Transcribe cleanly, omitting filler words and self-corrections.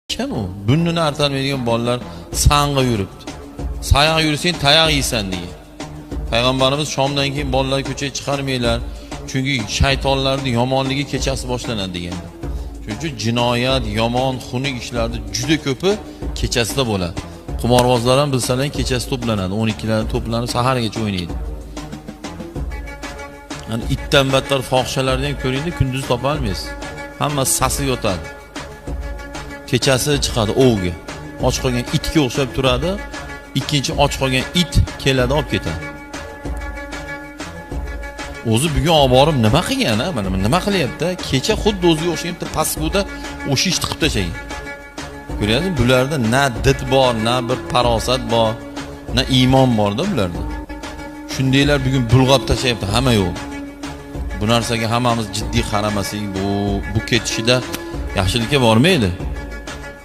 Kim u? Burnini artolmaydigan bolalar sang'a yuribdi. Sayoq yursang, tayoq yeysan degan. Payg'ambarimiz shomdan keyin bolalarni ko'chaga chiqarmanglar, chunki shaytonlarning yomonligi kechasi boshlanadi degan. Shuning uchun jinoyat, yomon, xunuk ishlarni juda ko'pi kechasida bo'ladi. Qimorbozlar ham, bilsalar, kechasi to'planadi, 12 larda to'planib, sahargacha o'ynaydi. Yani itdan battar fohishalarni ham ko'ringda, kunduz topolmaysiz. Hammasi sasib yotadi. Kechasi chiqadi ovga. Och qolgan itga o'xshab turadi. Ikkinchi och qolgan it keladi, olib ketadi. O'zi bugun olib borib nima qilgan, a? Mana nima qilyapti? Kecha xuddi o'ziga o'xshagan bitta паскуда o'sha ishni qilib tashlagan. Ko'ryapsizmi? Bularda na did bor, na bir farosat bor, na iymon borda bularda. Shundaylar bugun bulg'ab tashlayapti hamma yo'q. Bu narsaga hammamiz jiddiy qaramasak, bu ketishida yaxshilikka bormaydi.